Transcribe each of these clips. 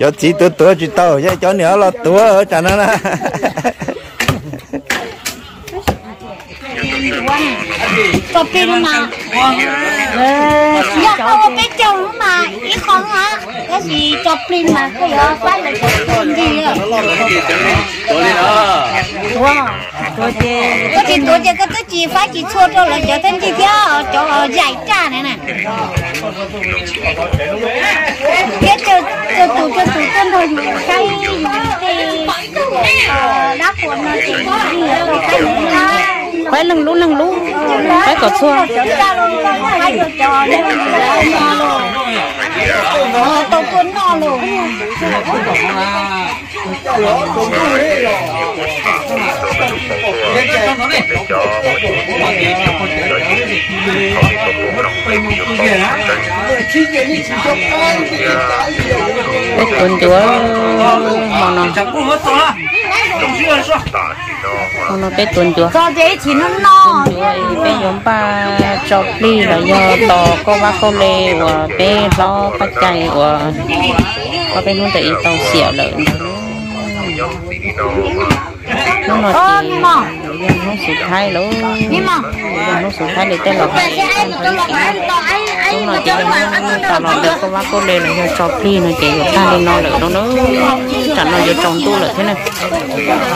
Cov txiv tuav tuav tsis tau, yog cov niam los tuav tsam no na. Tso plig no mas. Yog koj ua peb caug lub mas ib qho na, tab sis tso plig mas koj yuav faib lawv cov ncig. Koj tsis tuav ces koj twb tsis faib tsis txhua rau lawv cov thawj ncig thiab cov yaim raj na na. Thiab tus tus tus tuaj nrog yus saib yus tej dab qhuas no ces yus saib yus na. Faib leej lub leej lub, faib kom txhua. Tau tuaj noj los. Peb tuav ncuav hmo no. Hmo no peb tuav ncuav. Ncuav peb yuav npaj tso plig los yog tos kauj vab kauj le uas peb hlob Paj Cai uas ob peb hnub ntawd ib tau xiam lawm ntag. Hnub no ces yog hnub xub thaib lawm, yog hnub xub thaib li tej los. Hnub no ces yog hnub tau los ntawm kauj vab kauj le los yog tso plig no ces yuav tag li no lawm no na. Tsam no yuav tsaus ntuj lawm thiab na.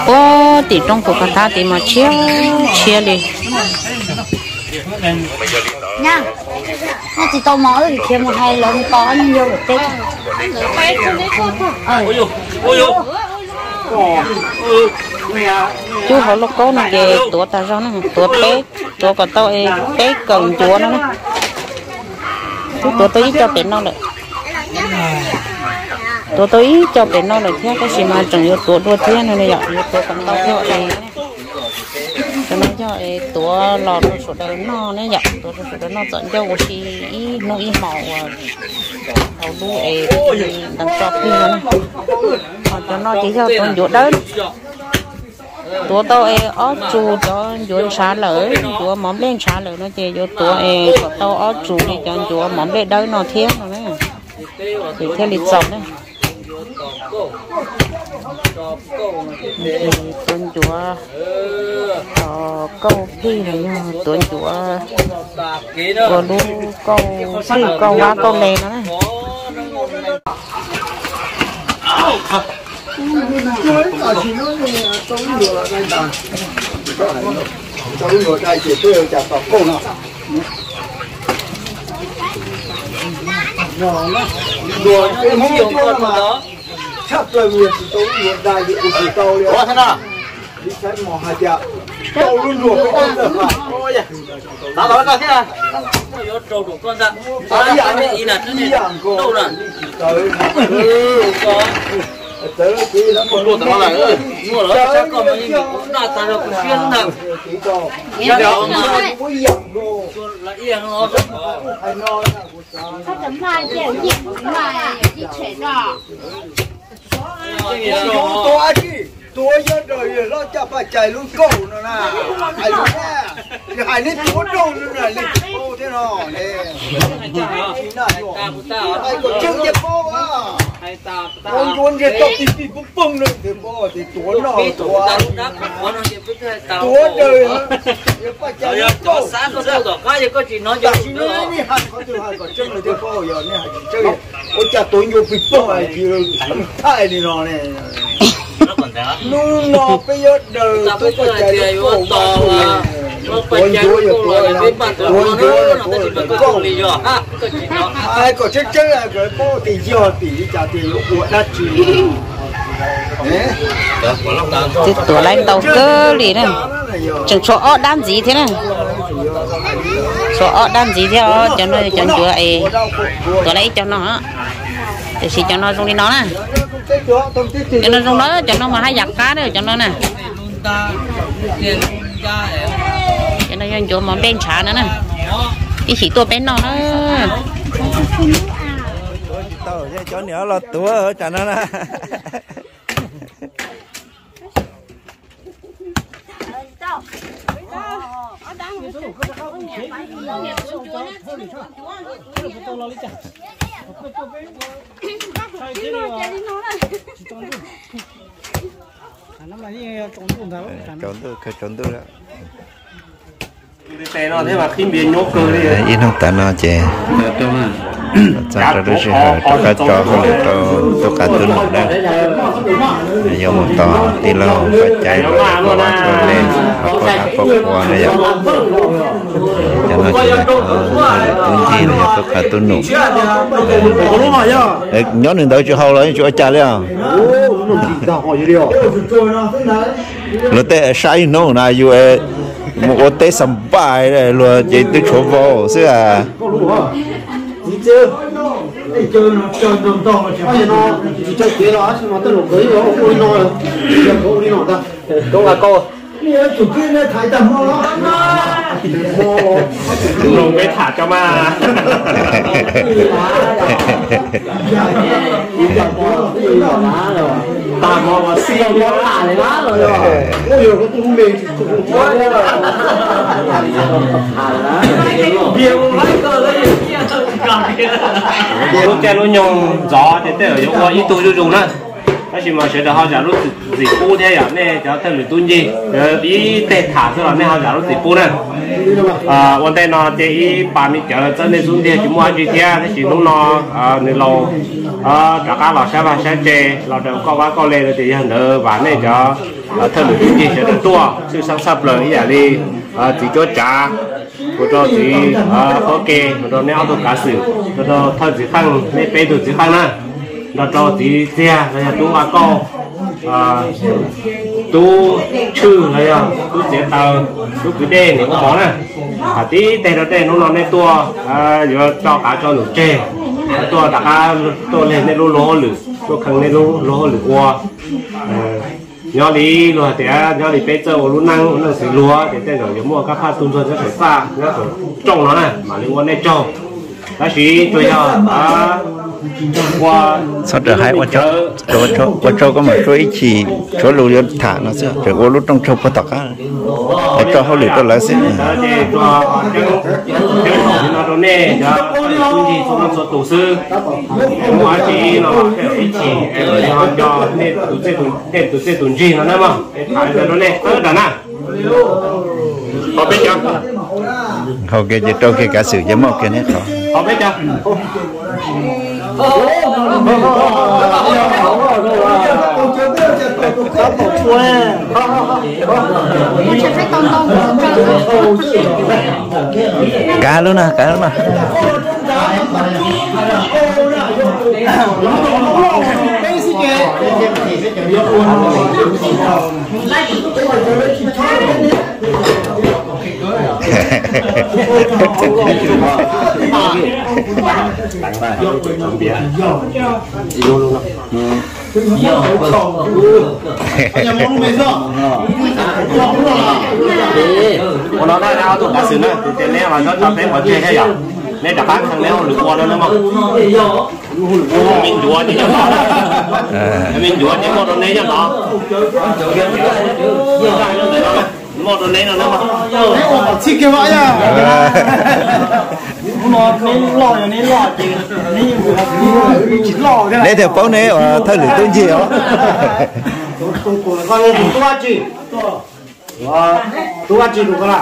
Puag tim roob puas koj thab tid mas tshiab tshiab li. Nyob tsis tau mov wb khiav mus hais lawv mus tos ob niag yau lawm teb. Cub hauv lauj kaub no ces tuav tas zog na, tuav peb, tuav kom tau peb kawm ncuav no na. Twb tuav tau ib co pem no lawm. Tuav tau ib co pem no lawm thiab tab sis mas tseem yuav tuav dua thiab no yom, yuav tuav kom tau thiab. Cov no yog es tuav los rau sawv daws noj ne yom, tuav rau sawv daws noj txom ncauj ua si ib hnub ib hmos uas tau lub es ntawd tso plig no. Ho cov no ces yog tuav ncuav dawb. Tuav tau es ob tsum cov ncuav ntshav lawm, ncuav mov nplej ntshav lawm no ces yuav tuav es kom tau ob tsum li cov ncuav mov nplej dawb no thiab no na. Ces thiaj li txaus na. Tuav ncuav tos kauj plig los yog tuav ncuav ua lub kauj plig kauj vab kauj le no na. Tshaj plaws mus yog tsis tau lub luag dai ces kuv tsis tau li. Ua thiab no. Vim saib mos hais tias tau lub luag peb tau tawm hais. Tav los koj thiab. Yuav rau rau koj ntag. Ib yam nkaus. Tawv tawv ces muaj luag tawm no lawm. Muaj lawm tshaj koj mas yeej noj tag rau kuv siab ntag. Ib yam nkaus. Tuav dab tsi? Tuav yog daws yog hlob caj paj cai lub kauj no na. Hais lus na, tsis hais neb tuav rau no na, nej tsis paub thiab no. Hais kom tseeb thiaj paub. Tuav ncuav ntseg tau pig pig poob poob no ces paub tias tuav noj tuav. Tuav daws yog paj cai lub kauj. Tam sim no nej hais qhov twg hais kom tseeb lawm thiaj paub, yog nej hais tsis tseeb. Ua cas tuav ncuav pig poob ces thaij li no ne. Hnub no peb yuav daws tuav paj cai lub kauj, tuav ncuav yog tuav, tuav ncuav yog tuav kauj. Hais kom tseeb tseeb kom paub tias yog tim li cas tias yuav ua dab tsi. Twb tuav laib ntau kawg li na. Tseem tshuav ob dab ntxiv thiab na. Tshuav ob dab ntxiv thiab os, cov no cov ncuav es tuav laib ib co no, tiam sis cov no zoo li no na. Cov no zoo no, cov no mas haj yam qab na cov no na. Cov no yog ncuav mov nplej ntshav no na. Ib chim tuaj peb noj na. Cov niam los tuav tsam no na. Tsaus ntuj, kawg tsaus ntuj lawm. Ib hnub tav no ces txog rau lub sij hawm rov qab tso hauj lwm rau tub qab tub num na. Yuav mus tos tij laug Paj Cai los, Paj Cai los, Paj Cai los, Paj Cai los na yom. Cov no ces tub ncig los yog tub qab tub num. Nyob nws ntawd tsis haus los yeej tsis ua cas li os. Luag tej saib hnub na yus mus ua teb xa npaj luag ces twb tshuav vau xwb a. Mloog peb tham tso mas. Tag hmo los xij li. Lub caij lub nyoog ntxov ces tej zaum yuav ua ib tug zuj zus na. Tab sis mas sawv daws ho zam lub txim pub thiab yom, nej cov thawj lwm tub ncig, ib teg tham xwb los nej ho zam lub txim pub na. Ua ntej no ces ib pas me cawv txawb nej xub ntiag tsis muaj dab tsi thiab, tab sis hnub no nws laus rov qab los saib vaj saib tse los rau kauj vab kauj le no ces yog ntawd vam nej cov thawj lwm tub ncig sawv daws tuaj tshwj xeeb tshaj plaws ib yam li txiv cuab tsav, mus rau txiv qhuab ke, mus rau neb ob tug kav xwm, mus rau thawj txiv qeej, nej peb tug txiv qeej na, nrog rau txiv txiag los yog tub vaj kauj, tub tshwj los yog tub txiav taws, tub kwv dej niam ua mov na. Thaum tib teg rau tej hnub no nej tuaj yuav tso qav tso num tseg, tuaj rov qab tuaj leg nej lub luag hauj lwm, tuaj kheev nej lub luag hauj lwm ua. Nyob li luag hais tias nyob li peb txawj ua lub neej ua neej xws luag ces tej zaum yuav muaj kab phaj tug ntsuag nyob saum txaj nyob saum rooj no na mam li ua nej tsaug. Tab sis tsuas yog ua txhob raws hais, ua tsaug koj mam suab ib chim, tshuav lus yuav tham no xwb, tseem ua lub rooj tsaug puag tom qab. Tso hauj lwm rau lawv xwb. Ces tsuas ceeb no rau nej cov tub ncig txhua leej txhua tus xwb. Muaj dab tsi no ib chim nco nej tus txiaj tus ntsig no na mog, tham rau nej txhawb rau na. Qhov peb cov, hau kiag ces rau kiag kav xwm ces muaj kiag neb qhov. Qhov peb cov. Kav lub na, kav lub na. Ua no na, ob tug kav xwm na, tus tias neb los nyob tso peb pov tseg thiab yom, neb rov qab kheev neb hauj lwm ua no na mog. Me ncuav ces nyob no, me ncuav ces muaj rau neb nyob no, muaj rau neb no na. Neb thiaj paub neb ua thawj lwm tub ncig os. Tub dab tsi tus ko na?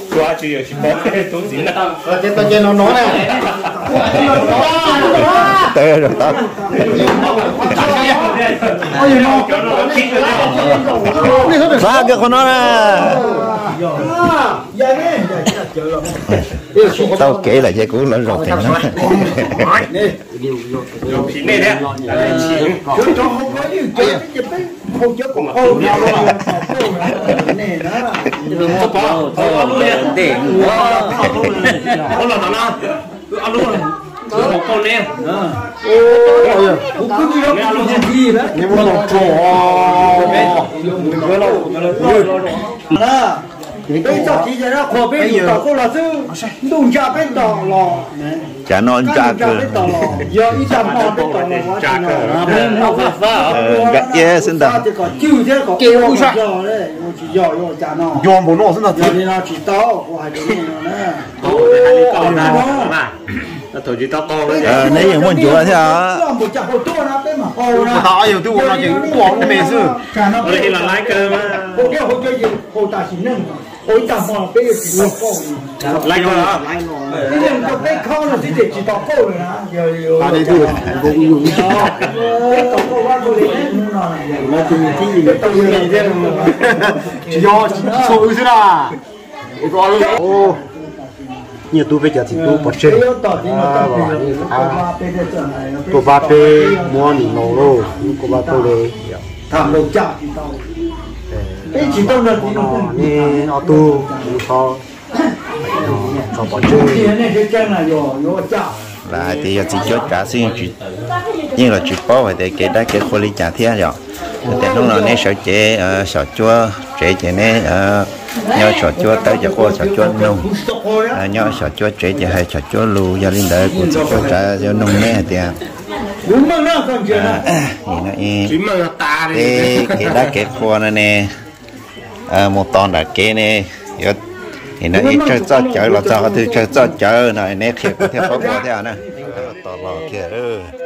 Tub dab tsi yog tsis paub, tub txiv na. Ces tau ces no no na. Xav kiag qhov no na. Tau kev lawm ces kuv los zaum teem na. Peb txoj kev yog qhuas peb yus tom qub los xwb, ntuj ntsa peb tom los. Cas no ntsa peb tom los, yog ib tag hmo peb tom los ua tsis no. Nkawd iab xwb ntag. Tias kom cwj thiab kom ua kom yog, ua tsis yog yuav ua cas no. Yog npaum no xwb ntag. Yog li no tsis tau, kuv hais rau nej no na. Neb yeej muaj ncuav thiab. Tus tau ob yawg twb ua no ces ua lub me xwb. Tsis yog, tsis txhua wb xwb na. Nyiaj tub peb cov txiv tub pov tseg, tuaj pab peb muab nws laus lauj, kuj pab tau li. Nej ob tug, tso pov tseg. Lam hais tias yog txiv cuab tsav xwb, yeej los tsis paub hais tias kev dab kev qhua li cas thiab yom. Tias hnub no neb sawv cev xyom cuab tsev ces neb nyob xyom cuab tawb ces quaj xyom cuab noog, nyob xyom cuab tsev ces hais xyom cuab lus. Yog li ntawd kuv txiv cuab tsav yuav nug neb hais tias, peb kev dab kev qhua no ne, mus tos nram kev ne, yuav tsawg txoj cawv los txog qhov twg, tsawg txoj cawv no neb qhia kuv thiaj paub ua thiab na. Tos los kiag.